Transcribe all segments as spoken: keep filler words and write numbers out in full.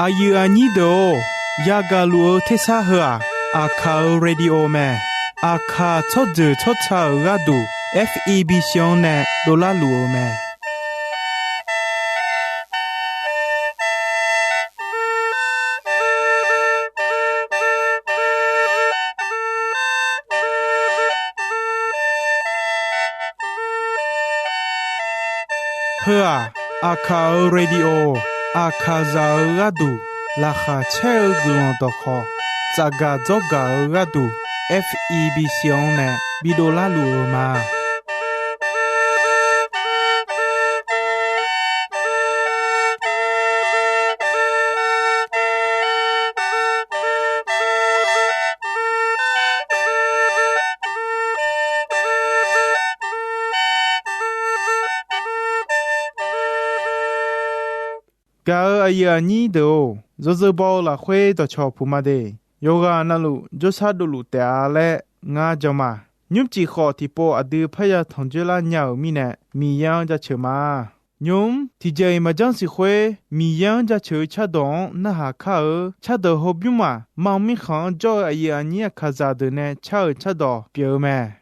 Aqyuif aqnyir deuq-or, yagaq luf-eu tersar heu-aq, Aqkaq-euq radio mae. Aqkaq tsawrjeuq tsawrca-euq gharduq, F E B C-anr nae dovlar luf-eu mae. Heu-aq, Aqkaq-euq radio, Aqkaqzaq-euq gharduq laqkhaq caer-eu guiqlanq dawqkhawq, tsafgaq dzawrgaq-eu gharduq, F E B C-anr nae bidov larluf-eu ma. Gaq-euq aqyuif aqnyir deuq-or, yawzeu baw-eu lafkhoer dawqcawq puq ma de. Yawqghaq navluf jawrshar dovluf taef-a laer ngar jan ma. Nymrcif khawf tiqpov aqdui parya tanqjoer lar nya-euq mirnae, Miqyaer-anr jaceuq ma. Nymq-mr tiqjeq-iq maqjanr siq khoer, Miqyaer-anr jaceuq-eu cardawq-anr narhaq kar-eu. Cardawq hawbymr-aq, mar mirkhanq-anr jawr-eu aqyuif aqnyir Aqkaqzaq deuq nae car-euq cardawq pyeuf-eu mae.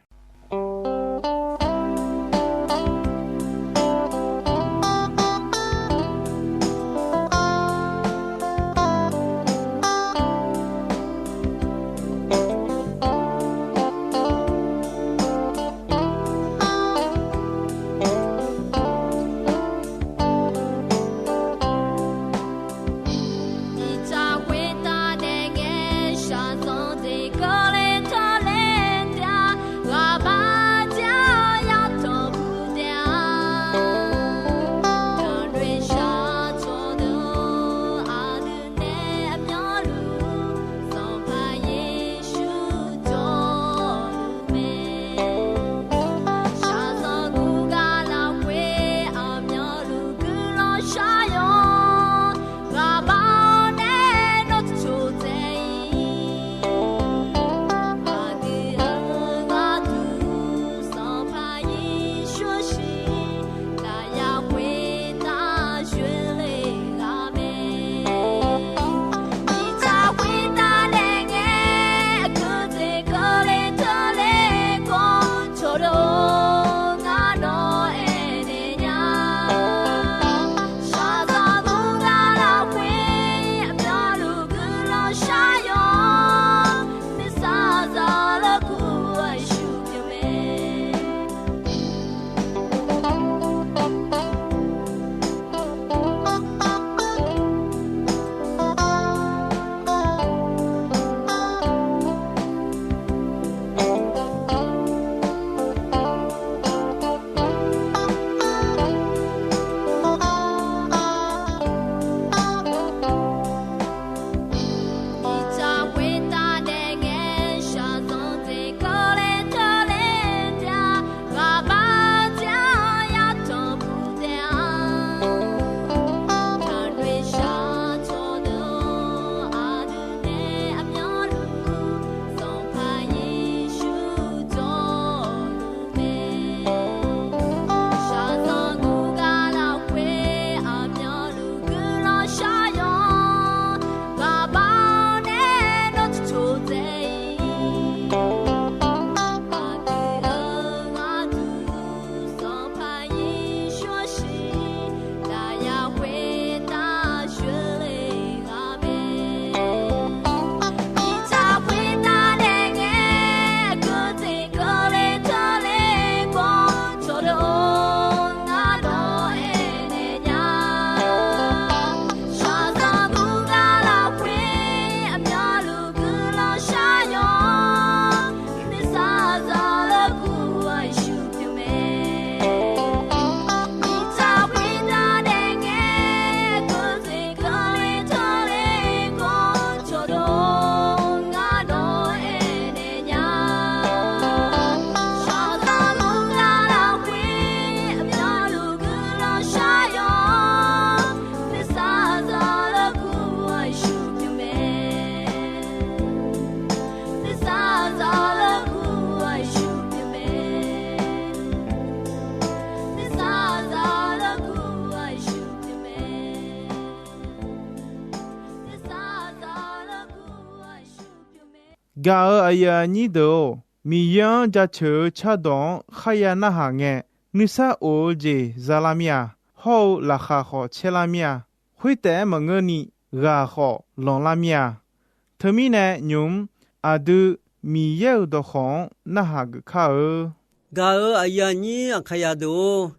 Gaq-euq aqyuif aqnyir deuq-or, Miqyaer-anr jaceuq-eu cardawq-anr kharya narhaq ngae, nuisar of-eu jeq zalar mir-a. Hawr-eu laqkhaq khawf caerlar mir-a. Khoertaef-aer maqngeurni, ghaq khawf lanqlar mir-a. Teumirnae nymq-mr aqdui Miqyaer-euq dawqkawq-anr narhaq geuf kar-eu. Gaq-euq aqyuif aqnyir Aqkaqyaq deuq-or,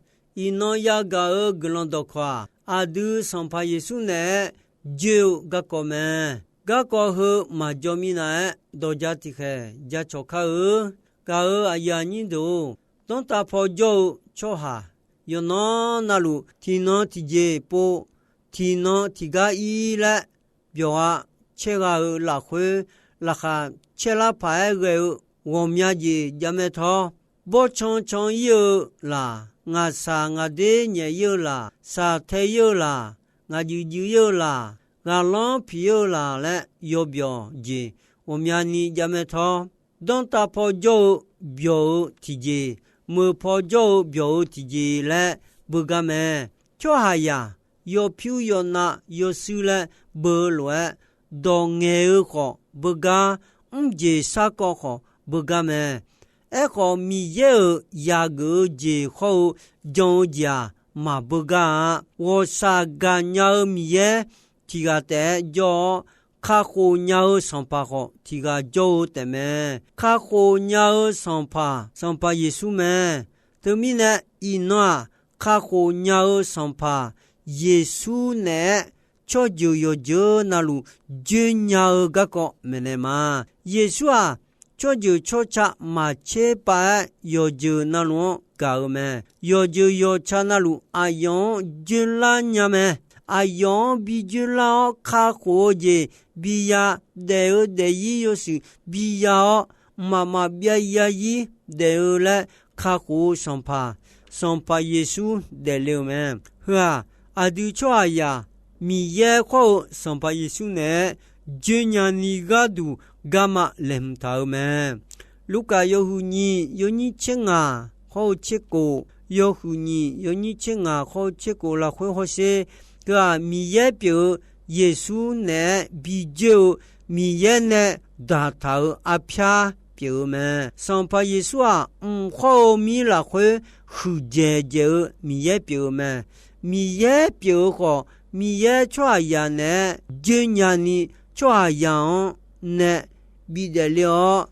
iqnan yagaq-euq guiqlanq dawqkawq-aq, aqdui Sanqpaq Yeqsur naeq-aer joer-eu garkawv mae. Garkawv heu maqjawv minav-aer dawq ja tiqkhaeq jacawq kar-eu. Gaq-euq aqyuif aqnyir deuq-or, danrtav paw jawr-eu tsawrhaq yawqnan navluf tiqnan tiqjeq pov, tiqnan tiqgar ir laer byawq-a caergha-eu lafkhoer, laqkhaq caerlar paq-aer ghae-eu ghawqmya jeq javmae tawr, bawrcan can-ir-eu laq, ngaqsaq ngaqder nyaef-ir-eu laq, saqtae-ir-eu laq, ngaqjuif juif-ir-eu laq, ghaqlanr piq-ir-eu laq laer yawbyawq jeq ghawqmyani javmae tawr, danrtav paw jawr-eu byawq-eu tiqjeq, meuq paw jawr-eu byawq-eu tiqjeq laer beugar mae. Tsawrhaqzaq yawpyur yawnav yawshuir laer beu-eu lof-aer, dawq ngaeq-eu khawf beugar, mrjeq sarkawv khawf beugar mae. Aerkhawf, Miqyaer-euq yageuf-eu jeq hawr-eu jan-eu jeq-aq, maqbeugar-a. Ghawqshaq gaqnya-eu Miqyaer tiq ghaq taef-aer jawr-awr, kakhof nya-eu Sanqpaq khawf tiq ghaq jawr-eu taefmae. Kakhof nya-eu Sanqpaq, Sanqpaq Yeqsur mae. Teumirnae, iqnan-aq, kakhof nya-eu Sanqpaq Yeqsur naeq-aer tsawrjeuq yawqjeuq navluf joer nya-eu garkawv maeqnaeq ma. Yeqsur-aq, tsawrjeuq tsawrca maqtser pav-aer yawqjeuq navluf-anr gaq-eu mae. Yawqjeuq yawqca navluf aqyawf-anr joerlar nya mae. Aqyawf-anr bi joerlar-awr kakhof-eu jeq bi ya, daef-eu daefzir yawshuif bi ya-awr, mqmaq maqbyav zarzir daef-eu laer kakhof-eu Sanqpaq, Sanqpaq Yeqsur daefle-euq mae. Heu-aq, aqdui tsawrhaqzaq Miqyaer khawr-eu Sanqpaq Yeqsur naeq-aer joer nyani gharduq garma laeqhmq taq-eu mae. Lurkaf yawhuiq nyiq yawnyir tser ngaq khawr-eu tser kof, yawhuiq nyiq yawnyir tser ngaq khawr-eu tser kof lafkhoer hawsher. Heu-aq, Miqyaer pyeuf-eu Yeqsur naeq-aer bi joer-eu Miqyaer nae daqtaq-euq arpyar pyeuf-eu mae. Sanqpaq Yeqsur-aq, mq khawr-eu mir lafkhoer huiqdzaeq dzaeq-eu Miqyaer pyeuf-eu mae. Miqyaer pyeuf-eu khawf, Miqyaer tsawrhaqzaq naeq-aer joer nyani tsawrhaqzaq-anr nae bidaef le-awr,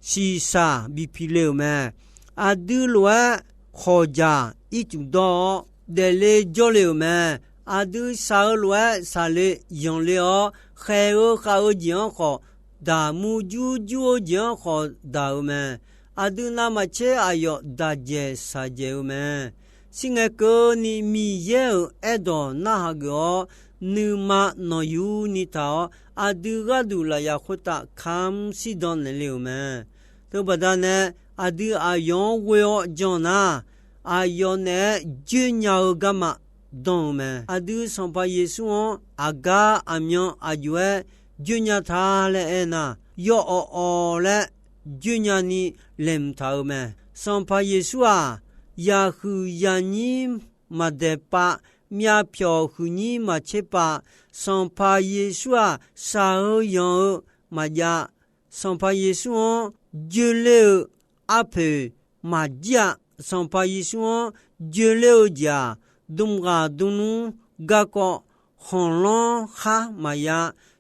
shiqshaq bi pi le-euq mae. Aqdui lof-aer khawqjaq ircuf dawr-awr daefle jawrle-euq mae. Aqdui shaq-eu lof-aer shaqle yanqle-awr, khaeq-eu khav-eu jeq-anr khawf daq, murjur jur-eu jeq-anr khawf daq-eu mae. Aqdui navmaqtser aqyawf daqjaeq shaqjaeq-eu mae. Shirngae keuvni Miqyaer-euq aerdawq narhaq geuf-awr, nuima nawqyuni taq-awr, aqdui gharduq lafyaq khoertav kamq shirdan naeqle-euq mae. Teubaqda nae, aqdui aqyawf-anr ghoe-awr jan nar, aqyawf naeq-aer joer nya-eu garma dan-eu mae. Aqdui Sanqpaq Yeqsur-anr aqgar aqmyan aqjox-aer joer nya ta laer aernar, yawawf awq laer joer nyani laeqhmq taq-eu mae. Sanqpaq Yeqsur-aq, yaqhuiq yaqnyir maqdaeq pav, myavpyawq huiqnyir maqtser pav, Sanqpaq Yeqsur-aq, shaq-eu yanq-eu maqjav, Sanqpaq Yeqsur-anr joerler-eu arpoeq maqjir-a. Sanqpaq Yeqsur-anr joerler-eu jeq-aq, dmqghaq dmnmr garkawv khanqlanr khar maqya.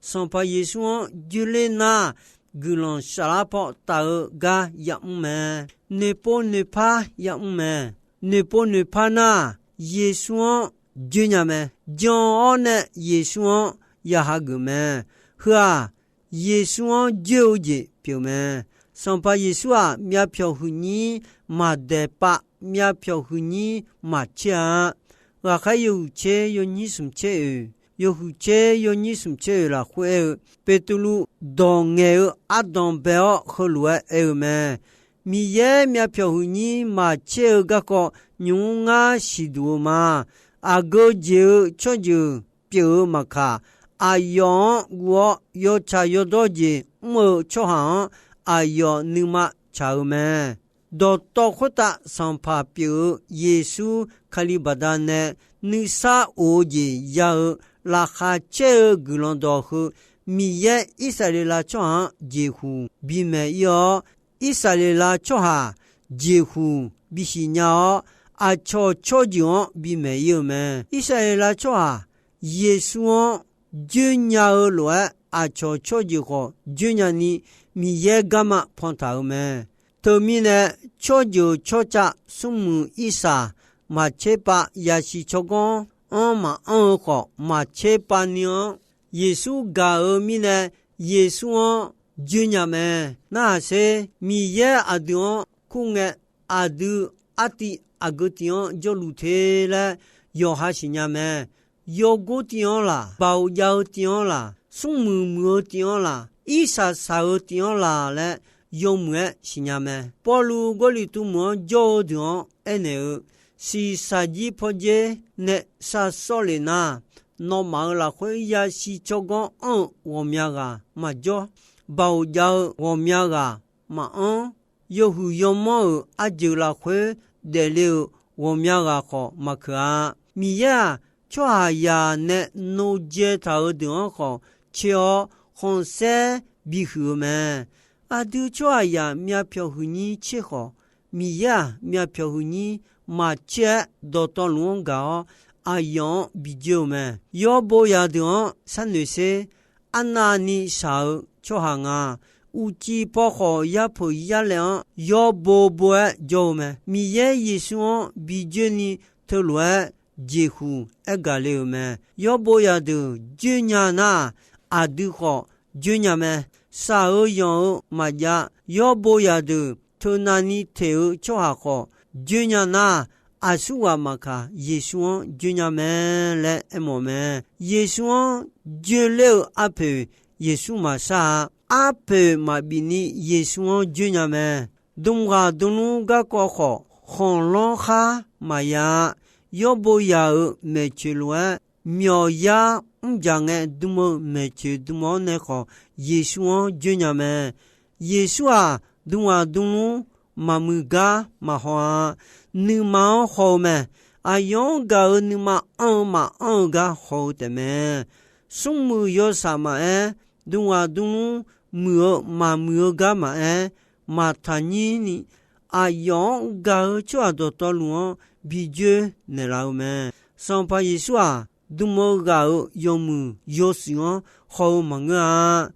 Sanqpaq Yeqsur-anr joerler nar, guiqlanq saflar paw taf-eu gar yamr mae. Noeqpov noeqpar yamr mae. Noeqpov noeqpar nar, Yeqsur-anr joer nya mae. Jan-awr nae Yeqsur-anr ya hageuf mae. Heu-aq, Yeqsur-anr joer-eu jeq pyeuf mae. Sanqpaq Yeqsur-aq, myavpyawq huiqnyir maqdaeq pav, myavpyawq huiqnyir maqtser-a. Ghaqkhaer yawhuiq tser yawnyir smq tser oeq, yawhuiq tser yawnyir smq tser oeq lafkhoer aer-eu, Beqtuvluv dawq ngaeq-eu ardanq bae-awr heulof-aer aer-eu mae. Miqyaer myavpyawq huiqnyir maqtser-eu garkawv nymq-mr ngar siqduq-eu ma. Aqgeu jeq-eu tsawrjeuq pyeuf-eu maqkaq, aqyawf-anr guv-awr yawtsaq yawdawr jeq mr-eu tsawrhaq-anr aqyawf nuima tsaq-eu mae. Dawqtawv khoertav Sanqpaq pyeuf-eu Yeqsur Kali baqdanae nuisar of-eu jeq ya-eu laqkhaq caer-eu guiqlanq dawq heu Miqyaer Irsaqleqlav tsawrhaq-anr jeqhuq bimaeq ir-awr, Irsaqleqlav tsawrhaq jeqhuq bisiq nya-awr, aqcawq tsawrjeuq-anr bimaeq ir-eu mae. Irsaqleqlav tsawrhaq Yeqsur-anr joernya-eu lof-aer, aqcawq tsawrjeuq khawf joernya ni Miqyaer garma pantaq-eu mae. Teumirnae, tsawrjeuq tsawrcav smrmuiq irsaq maqtser pav yasiq tsawrganr-anr maqanr-eu khawf, maqtser pav ni-anr Yeqsur gaq-eu mirnae, Yeqsur-anr joernya mae. Narhaq sher, Miqyaer aqdui-anr kur ngae, aqdui artiv aqgeu tiv-anr jawrluf te laer yawqha siqnya mae. Yawgor tiv-anr laq, baoq jav-eu tiv-anr laq, smrmuiq muiq-eu tiv-anr laq, irsaq saq-eu tiv-anr laq laer yawmuiq-aer siqnya mae. Pawrluv Gawrliqtu meuq-anr jawr-eu deuq-anr aernaeq-eu, shiqshaq jir pawdzer nae shar sawr lef nar, nawmaf-euq lafkhoer yasiq tsawrganr anr-eu ghawqmya ghaq maqjawr, baoq jav-eu ghawqmya ghaq maqanr, yawhuiq yawmanr-euq arjeuq lafkhoer daefle-euq ghawqmya ghaq khawf maqkeuq-a. Miqyaer-aq, tsawrhaqzaq nae nojae taq-euq deuq-anr khawf coer-awr, khanqsaer bihuiq-eu mae. Aqdui tsawrhaqzaq myavpyawq huiqnyir coer khawf, Miqyaer-aq, myavpyawq huiqnyir maqcoer-aer dawqtawvluf-anr gaq-awr, aqyawf-anr bijoer-eu mae. Yawrbo zaqdeuq-anr sharnoeq sher. Arnavni shaq-eu tsawrhaq nga. Uqcif paw khawf, yarpeuq yarlaev-anr yawrbo bo-aer jawr-eu mae. Miqyaer Yeqsur-anr bijoer ni teulof-aer jeqhuq aer gaq le-euq mae. Yawrbo zaqdeuq joernya nar, aqdui khawf joernya mae. Shaq-eu yanq-eu maqjav, yawrbo zaqdeuq teunavni teq-eu tsawrhaq khawf joernya nar, aqsurghaq maqkaq Yeqsur-anr joernya mae laer aermawf mae. Yeqsur-anr joerler-eu arpoeq Yeqsur maqshar-a. Arpoeq maqbif ni Yeqsur-anr joernya mae. Dmghaq dmlmr garkawv khawf, khanqlanr khar maqya-a. Yawrbo zaq-euq maeqtsoeq lof-aer, myawq yar mrjaq ngae dm-eu maeqtsoeq dm-awr nae khawf, Yeqsur-anr joernya mae. Yeqsur-aq, dmghaq dmlmr maqmuiq gar maqhaw-a. Nuima-anr haw-eu mae. Aqyawf-anr gaq-euq nuima anr-eu maqanr-eu gar haw-eu taefmae. Smrmuiq yawshaq maqaer, dmghaq dmlmr muiq-eu maqmuiq-eu gar maqaer, maqtaqnyir ni, aqyawf-anr gaq-eu tsawrhaq dawqtawvluf-anr bijoer naeqlaf-eu mae. Sanqpaq Yeqsur-aq, dm-eu ghaq-euq yawmuiq yawshuif-anr haw-eu maqngeur-a.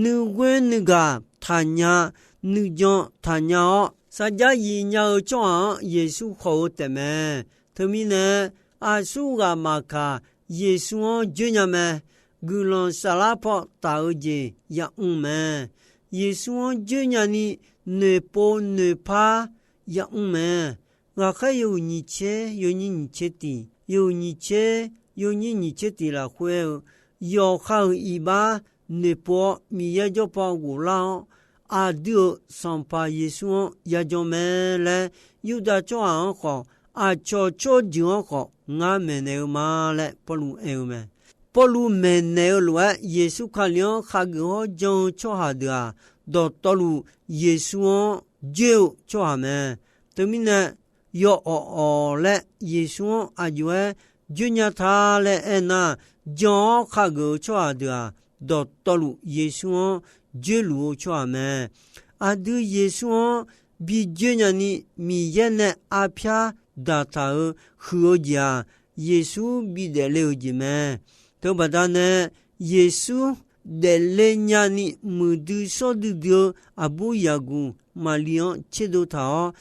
Nuighoer nuigaq taqnya, nuijan taqnya-awr, sarjax yif nya-eu tsawrhaq-anr Yeqsur khawf-eu taefmae. Teumirnae, aqsurghaq maqkaq Yeqsur-anr joernya mae. Guiqlanq saflar paw taf-eu jeq yamr mae. Yeqsur-anr joernya ni noeqpov noeqpar yamr mae. Ghaqkhaer yawhuiq nyiq tser yawnyir nyiq tser tiq, yawhuiq nyiq tser yawnyir nyiq tser tiq lafkhoer-eu, yawqha-euq iqbax noeqpov-awr Miqyaer jawrpaw ghoflar-awr, aqdui-euq Sanqpaq Yeqsur-anr yajan mae laer, Yurdav tsawrhaq-anr khawf, aqcawq tsawrjeuq-anr khawf ngar maeqnaeq-eu ma laer Pawrluv aer-eu mae. Pawrluv maeqnaeq-eu lof-aer, Yeqsur Kali-anr khageuf-awr jan-eu tsawrhaq deuq-aq, dawqtawvluf Yeqsur-anr joer-eu tsawrhaq mae. Teumirnae, yawawq awq laer Yeqsur-anr aqjox-aer joernya ta laer aernar, jan-awr khageuf-eu tsawrhaq deuq-aq, dawqtawvluf Yeqsur-anr joerluf-eu tsawrhaq mae. Aqdui Yeqsur-anr bijoer nyani Miqyaer nae arpyar daqtaq-euq huiq-eu jeq-aq, Yeqsur bidaef le-euq jeq mae. Teubaqda nae, Yeqsur daefle nyani muiqdui shawr duidui-eu aqbur yaqguq Maqli-anr tserdov taq-awr,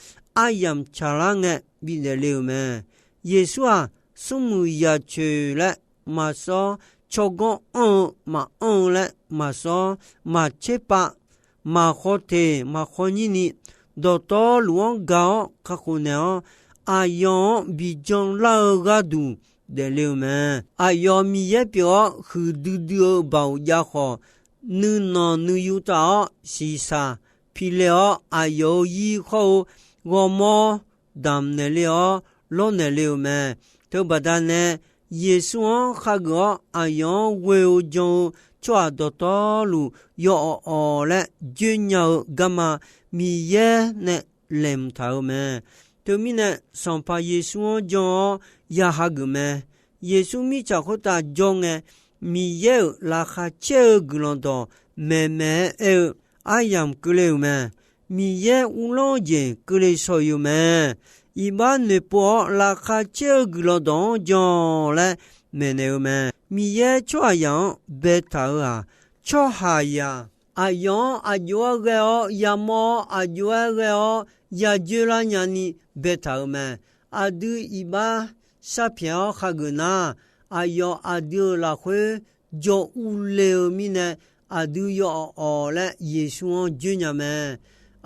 aryamq tsaqlar ngae bidaef le-euq mae. Yeqsur-aq, smrmuiq yaq coeq laer maqsawr, tsawrganr anr-eu maqanr-eu laer maqsawr, maqtser pav, maqkhawf teq maqkhawf nyir ni, dawqtawvluf-anr gaq-awr kakhof naeq-awr, aqyawf-anr bijan lar-eu gharduq daefle-eu mae. Aqyawf Miqyaer pyeuf-awr huiqdui dui-eu baoq jav khawf, nuinanq nuiyu taf-awr shiqshaq pilae-awr, aqyawf-euq zir khawr-eu ghawrmawr damq naeqle-awr lawrnaeq le-euq mae. Teubaqda nae, Yeqsur-anr khageuf-awr aqyawf-anr ghoe-eu jan-eu tsawrhaq dawqtawvluf, yawawq awq laer joernya-eu garma Miqyaer nae laeqhmq taq-eu mae. Teumirnae, Sanqpaq Yeqsur-anr jan-awr ya hageuf mae. Yeqsur mirtsaq khoertav jawr ngae, Miqyaer-euq laqkhaq caer-eu guiqlanq dawq maeqmaeq-aer aer-eu aryamq keuvle-euq mae. Miqyaer uvlanr-eu jeq keuvle shaw-eu mae. Iqbax noeqpov-awr laqkhaq caer-eu guiqlanq dawq-anr jan laer maeqnaeq-eu mae. Miqyaer tsawrhaqzaq-anr baetaq-euq-aq, tsawrhaqzaq aqyawf-anr aqjox-aer ghae-awr yamawr-awr, aqjox-aer ghae-awr yadzoer lar nyani baetaq-euq mae. Aqdui iqbax sharpyaeq-awr khageuf nar, aqyawf aqdui-euq lafkhoer jawr urle-eu mirnae, aqdui yawawq-awq laer Yeqsur-anr joer nya mae.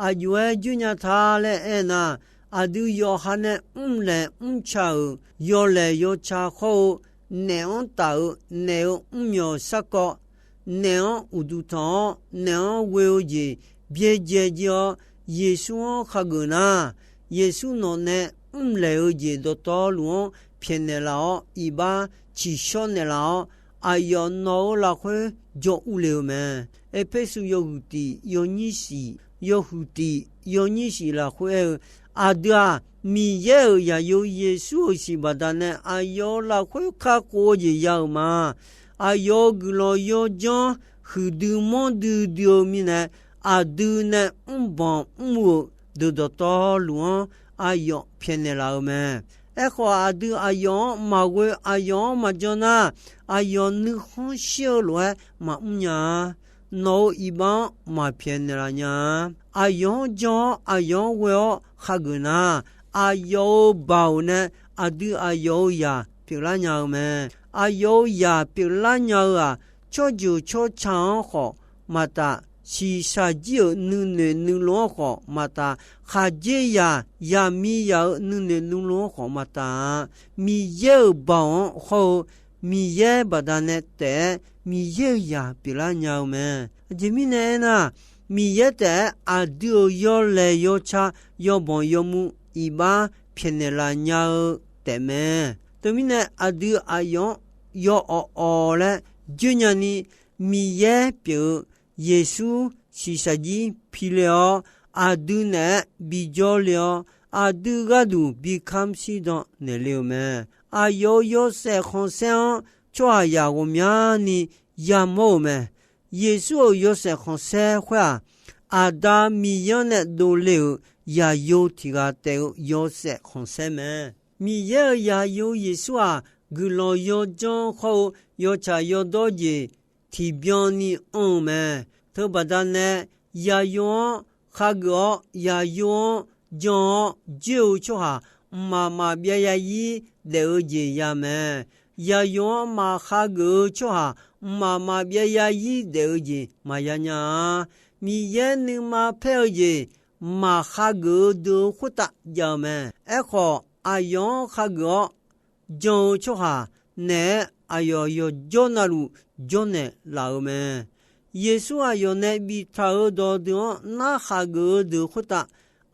Aqjox-aer joer nya ta laer aernar, aqdui yawqha nae mrlaeq mrca-euq yawlaeq yawca khawr-eu, naef-anr taf-eu naef-eu mrmyawq sarkawv, naef-anr uqduq tanq-awr naef-anr ghoe-eu jeq byaerdzae jir-awr, Yeqsur-anr khageuf nar, Yeqsur nawq nae mrlaeq-eu jeq dawqtawvluf-anr pyaeqnaeq laf-awr, iqbax tsiqshawr naeqlaf-awr, aqyawf nawq-eu lafkhoer jawr urle-eu mae. Erpersu yawhuiq tiq yawnyir shif, yawhuiq tiq yawnyir shif lafkhoer aer-eu, aqdui-aq, Miqyaer-euq zaqyo Yeqsur-euq siq baqdanae aqyawf-euq lafkhoer kakhof-eu jeq ya-euq ma. Aqyawf-euq guiqlanq yawjanr huiqdui manrdui dui-eu mirnae, aqdui nae mrbanq mr-eu deuq dawqtawvluf-anr aqyawf pyaeqnaeq laf-eu mae. Aerkhawf, aqdui aqyawf-anr maqghoe, aqyawf-anr maqjan nar, aqyawf nuikhanr shir-eu lof-aer maqmr nya-a. Nawq-euq iqbax-anr maqpyaeqnaeq laf nya-a. Aqyawf-anr jan-awr, aqyawf-anr ghoe-awr khageuf nar, aqyawf-euq baoq nae aqdui aqyawf-euq zaq pyeuflar nya-eu mae. Aqyawf-euq zaq pyeuflar nya-eu-aq, tsawrjeuq tsawrca-anr khawf maqtaf, shiqshaq jir-euq nuinoeq nuilov-anr khawf maqtaf, khaqdzerzaq zaqmiqzaq-euq nuinoeq nuilov-anr khawf maqtaf-a. Miqyaer-euq baoq-anr hawr-eu Miqyaer baqdanae taef-aer Miqyaer-euq zaq pyeuflar nya-eu mae. Aqjeq mirnae aernar, Miqyaer taef-aer aqdui-euq yawlaeq yawca yawbanq yawmuiq iqbax pyaeqnaeq laf nya-eu taefmae. Teumirnae aqdui aqyawf-anr yawawq-awq laer joer nyani, Miqyaer pyeuf-eu Yeqsur shiqshaq jir pile-awr, aqdui naeq-aer bijawr le-awr, aqdui gharduq bi kamr shirdan naeqle-euq mae. Aqyawf-euq yawshaef khanqsaer-anr tsawrhaqzaq ghawqmyani yamawr-euq mae. Yeqsur-euq yawshaef khanqsaer khoer-aq, Aqda Miqyaer-anr nae dovle-euq zaqyo tiq ghaq taef-eu yawshaef khanqsaer mae. Miqyaer-euq zaqyo Yeqsur-aq, guiqlanq yawjanr khawr-eu yawtsaq yawdawr jeq tiqbyan ni anr-eu mae. Teubaqda nae, zaqyo-anr khageuf-awr, zaqyo-anr jan-awr joer-eu tsawrhaq, mqmaq maqbyav zarzir daef-eu jeq ya mae. Zaqyo-anr maqkhageuf-eu tsawrhaq, mqmaq maqbyav zarzir daef-eu jeq maqya nya-a. Miqyaer nuima paer-eu jeq maqkhageuf-eu deuq-eu khoertav jav-eu mae. Aerkhawf, aqyawf-anr khageuf-awr jan-eu tsawrhaq naeq-aer aqyawf yawqjawr navluf jawrnaeq laf-eu mae. Yeqsur aqyawf nae biftaq-euq dawqdeuq-anr narkhaq geuf-eu deuq khoertav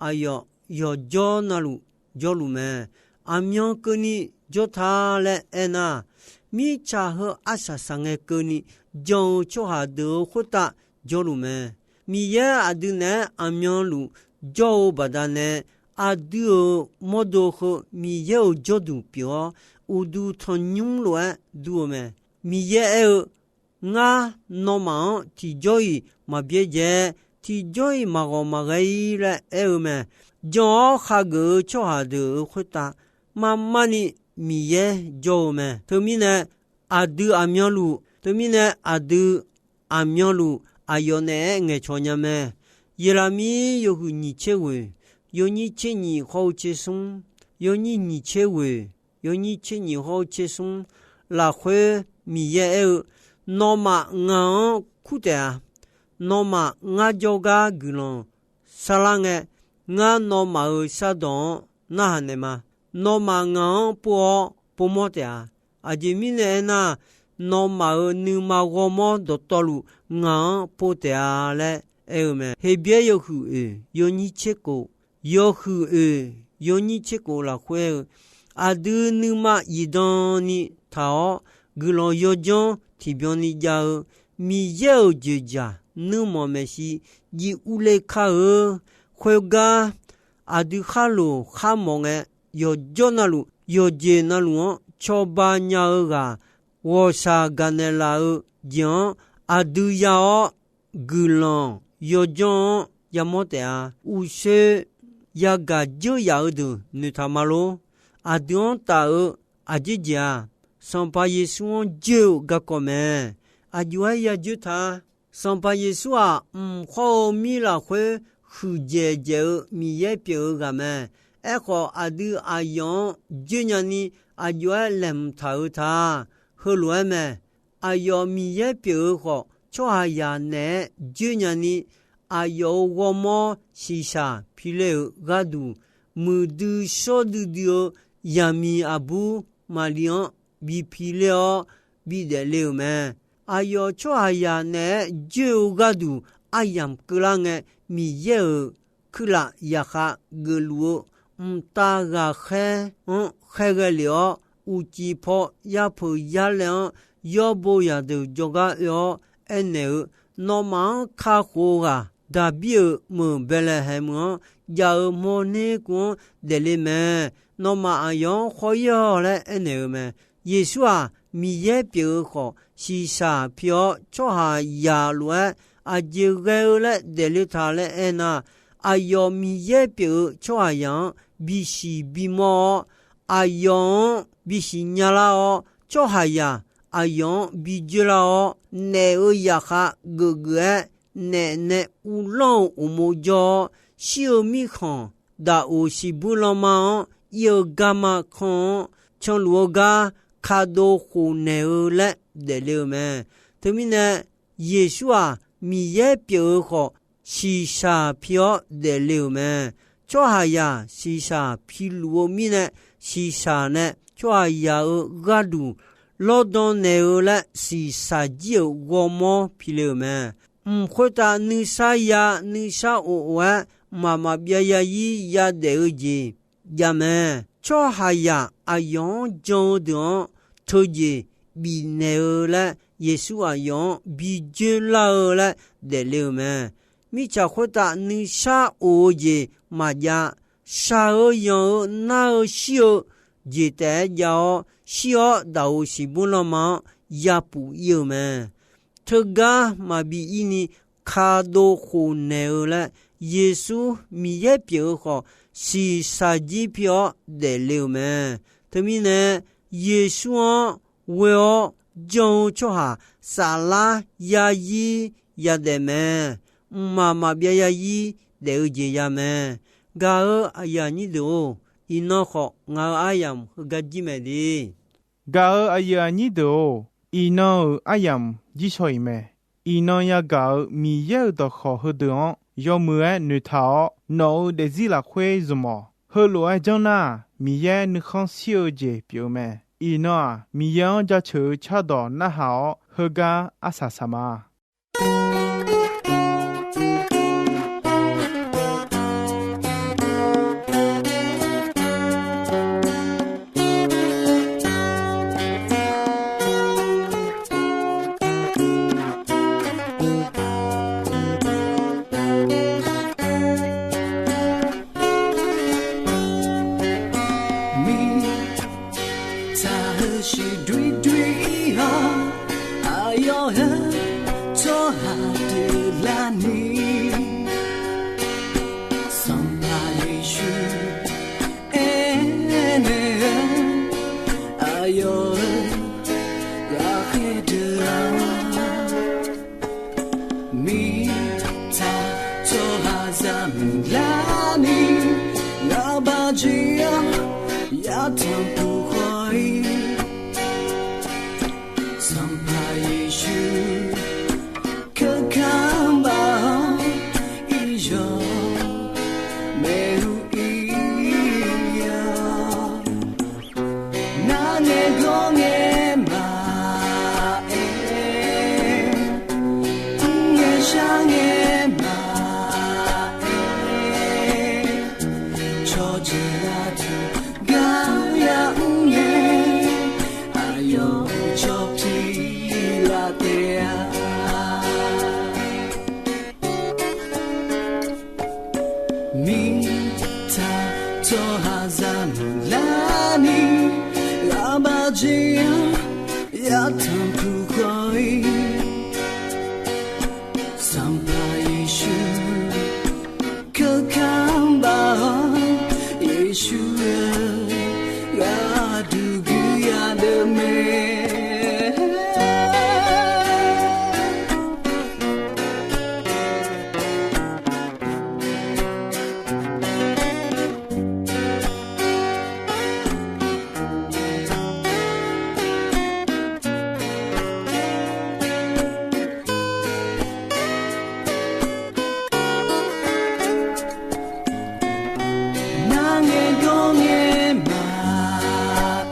aqyawf yawqjawr navluf jawrluf mae. Aqmyan keuvni jawr ta laer aernar, mirtsaq heu arsaq saqngae keuvni jan-eu tsawrhaq deuq-eu khoertav jawrluf mae. Miqyaer aqdui naeq-aer aqmyanluf jawr-eu baqdanae, aqdui-euq mawrdo heu Miqyaer-euq jawrduq pyeuf-awr, uqduq tanqnymr lof-aer dur-eu mae. Miqyaer aer-eu, Ngar nawmaf-anr tiqjawr-iq maqbyaerdzae, tiqjawr-iq maqghawq maqghae-ir laer aer-eu mae. Jan-awr khageuf-eu tsawrhaq deuq-euq khoertav, marmarni Miqyaer jawr-eu mae. Teumirnae, aqdui aqmyanluf, teumirnae aqdui aqmyanluf aqyawf naeq-aer ngaeqcawq nya mae. Yeqlaqmir yawhuiq nyiq tser ghoeq, yawnyir tser nyiq hawr-eu tser smr, yawnyir nyiq tser ghoeq, yawnyir tser nyiq hawr-eu tser smr lafkhoer Miqyaer aer-eu, Nawmaf ngaq-anr kur taef-a. Nawmaf ngar jawrgar guiqlanq sarlar ngae, ngar nawmaf-euq shardawq-anr narhaq naeqma. Nawmaf ngaq-anr pov-awr povmawr taef-a. Aqjeq mirnae aernar, nawmaf-euq nuima ghawrmawr dawqtawvluf ngaq-anr pov taef-a laer aer-eu mae. Heqbyaer yawhuiq oeq yawnyir tser kof, yawhuiq oeq yawnyir tser kof lafkhoer aer-eu, aqdui nuima zifdan ni taq-awr, guiqlanq yawjanr tiqbyan ni jav-eu Miqyaer-euq dzoeqdzaq nuirmanq maeqshi jiv urler kar-eu. Khoergar, aqdui kharloq kharmawf ngae, yawqjawr navluf yawqjeq navluf-anr cawba nya-eu ghaq ghawqshaq gaqnaeq laf-eu jeq-anr aqdui ya-awr, guiqlanq yawdzanr-anr yamawr taef-a. Uqshoe yagaq dzeur yaf-eu deuq noeqtaq ma lor. Aqdui-anr taf-eu aqjeq jeq-aq, Sanqpaq Yeqsur-anr joer-eu garkawv mae. Aqjox-aer ya joer ta. Sanqpaq Yeqsur-aq, mq khawr-eu mir lafkhoer huiqdzaeq dzaeq-eu Miqyaer pyeuf-eu ghaq mae. Aerkhawf, aqdui aqyawf-anr joer nyani aqjox-aer laeqhmq taq-eu ta. Heulof-aer mae. Aqyawf Miqyaer pyeuf-eu khawf, tsawrhaqzaq naeq-aer joer nyani, aqyawf-euq ghawrmawr shiqshaq pi le-euq gharduq, muiqdui shawr duidui-eu zaqmiq aqbur Maqli-anr bi pi ler-awr, bidaef le-euq mae. Aqyawf tsawrhaqzaq naeq-aer joer-eu gharduq aryamq keuvlar ngae, Miqyaer-euq kuirlaf yaqkhav geufluf-eu mqtav ghaqkhaer-anr khaerghae lef-awr, uqcif paw yapeuq yarlaev-anr yawrbo zaqdeuq jawrgar oe-awr aernaeq-eu, Nawmaf-anr kakhof-eu ghaq, Daqbir-euq meuq Baeqlaeqhaeq meuq-anr jav-eu mawrner kuv-anr daefle mae. Nawmaf aqyawf-anr khawr-ir-awq laer aernaeq-eu mae. Yeqsur-aq, Miqyaer pyeuf-eu khawf, shiqshaq pi-awr tsawrhaqzaq lof-aer aqjeq ghae-eu laer daefle ta laer aernar, aqyawf Miqyaer pyeuf-eu tsawrhaqzaq-anr bisiq bimawr-awr, aqyawf-anr bisiq nyalar-awr, tsawrhaqzaq aqyawf-anr bi dzoerlar-awr, naef-euq zaqkhav geufgeuf-aer naef nae uvlanr-euq uqmov jawr-awr, shir-eu mirkhanq, daqoq siqbuir lanma-anr ir-eu garma kanr-anr canluf-eu gar kadov khofnaeq-eu laer daefle-eu mae. Teumirnae, Yeqsur-aq, Miqyaer pyeuf-eu khawf, shiqshaq pi-awr daefle-euq mae. Tsawrhaqzaq shiqshaq piluf-eu mirnae, shiqshaq nae tsawrhaqzaq-euq gharduq lawrdan naeq-eu laer shiqshaq jir-euq ghawrmawr pile-euq mae. Mq khoertav nuisar ya nuisar of of-aer mqmaq maqbyav yazir yadaef-eu jeq jav mae. Tsawrhaqzaq aqyawf-anr jan-eu deuq-anr teujeq bifnaeq-eu laer, Yeqsur aqyawf-anr bi dzoerlar-eu laer daefle-euq mae. Mirtsaq khoertav nuisar of-eu jeq maqjav. Shaq-eu yanq-eu nar-eu shir-eu jeq taef-aer jav-awr, shir-awr daqoq siqbuir lanma-anr yapuf ir-eu mae. Teugar maqbi ir ni kadov khofnaeq-eu laer, Yeqsur Miqyaer pyeuf-eu khawf, shiqshaq jir pi-awr daefle-euq mae. Teumirnae, Yeqsur-anr ghoe-awr jan-eu tsawrhaq saflar yazir yadaef mae. Mqmaq maqbyav yazir daef-eu jeq ya mae. Gaq-eu aqyuif aqnyir deuq-or, iqnan khawf ngaq-euq aryamq heugar jir mae de. Gaq-eu aqyuif aqnyir deuq-or, iqnan-euq aryamq jir shaw-iq mae. Iqnan yagaq-euq Miqyaer-euq dawqkawq heudeuq-anr yawmuiq-aer noeqtaq-awr, nawq-euq daefzir lafkhoer zmq-awq. Heulof-aer janr nar-aq, Miqyaer nuikhanr shir-eu jeq pyeuf-eu mae. Iqnan-aq, Miqyaer-anr jaceuq-eu cardawq narhaq-awr, heugar arsaq saq ma. Mirtsaq heu shiq doer doer-awr, aqyawf heu tsawrhaq deuq larni, Sanqpaq Yeqsur aernaeq-eu, aqyawf-euq ghaqkhaer deuq-anr, mirtsaq tsawrhaqzaq muiqlarni, ngaqbaq jeq-anr yatanq puq khawf-ir, Sanqpaq Yeqsur keuka baq-awr, iqyawq maeq-eu ir-awr, narngae gawrngae maqaer, mrngae sharngae maqaer, cawqjeuq aqduq gar yamr ngae, aqyawf cawq pir laf taef-a. Mirtsaq tsawrhaqzaq muiqlarni, ngaqbaq jeq-anr Artanq puq khawf-ir, Sanqpaq Yeqsur, keuka baf-awr, Yeqsur-eu gharduq guiqya deuv mae. Narngae gawrngae maqaer,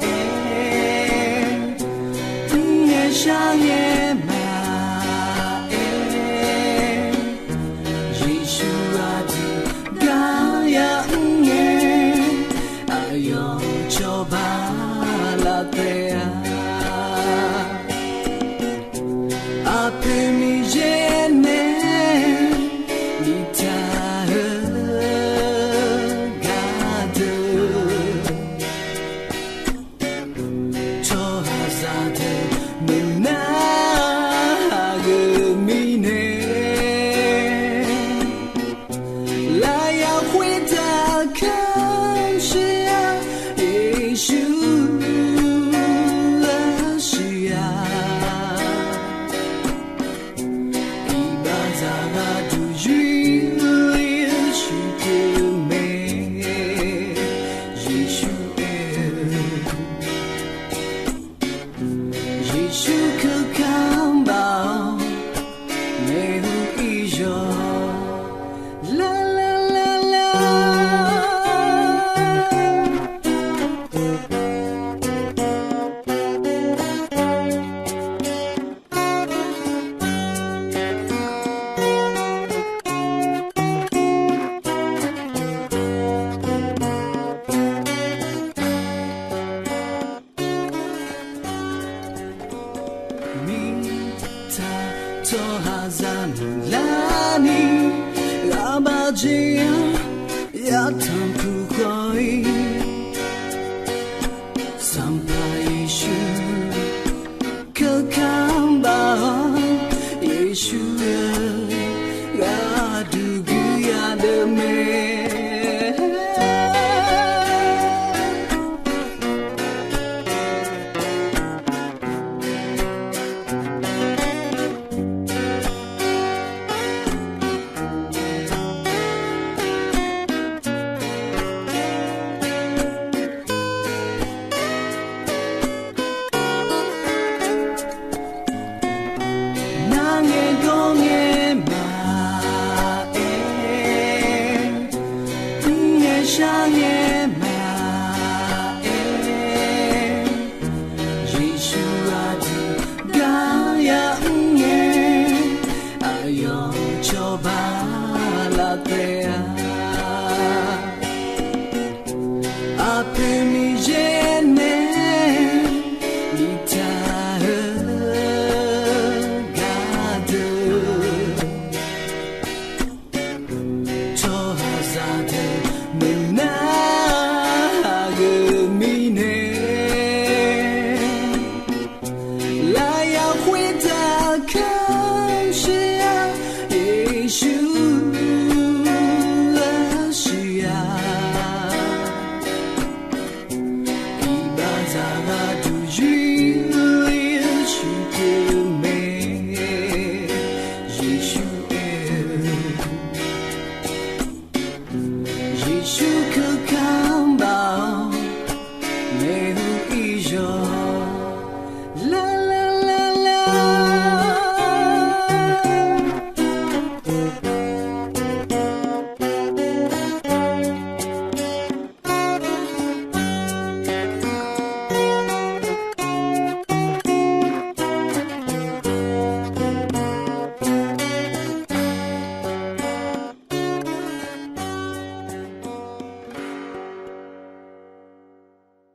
mrngae sharngae maqaer, Yeqsur aqdui gar yamr ngae, aqyawf cawba laf taef-a. Aqpoeq Miqyaer nae biftaq-eu gardeuq, tsawrhaqzaq deuq maeqnar gheu mirnae, lafyaq khoertav kamq shir-a, Yeqsur lafshir-a. Iqbaxzaq gharduq yur-ir-eu shuif teu mae, Yeqsur aer-eu. Yeqsur keuka baf-awr, maeqhu iryawq lar lar lar lar. Mirtsaq tsawrhaqzaq nuilarni, ghaqbaq jeq-anr yartanq puq khawf-ir, Sanqpaq Yeqsur keuka baf-awr, Yeqsur-eu gharduq guiqya deuv mae. Narngae gawrngae maqaer, mrngae sharngae maqaer, Yeqsur aqdui gar yamr ngae, aqyawf cawba laf taef-a. Aqpoeq Miqyaer nae biftaq-eu gardeuq, tsawrhaqzaq deuq maeqnar gheu mirnae, lafyaq khoertav kamq shir-a, Yeqsur lafshir-a. Iqbaxzaq gharduq yur-ir-eu shuif teu mae, Yeqsur aer-eu. Yeqsur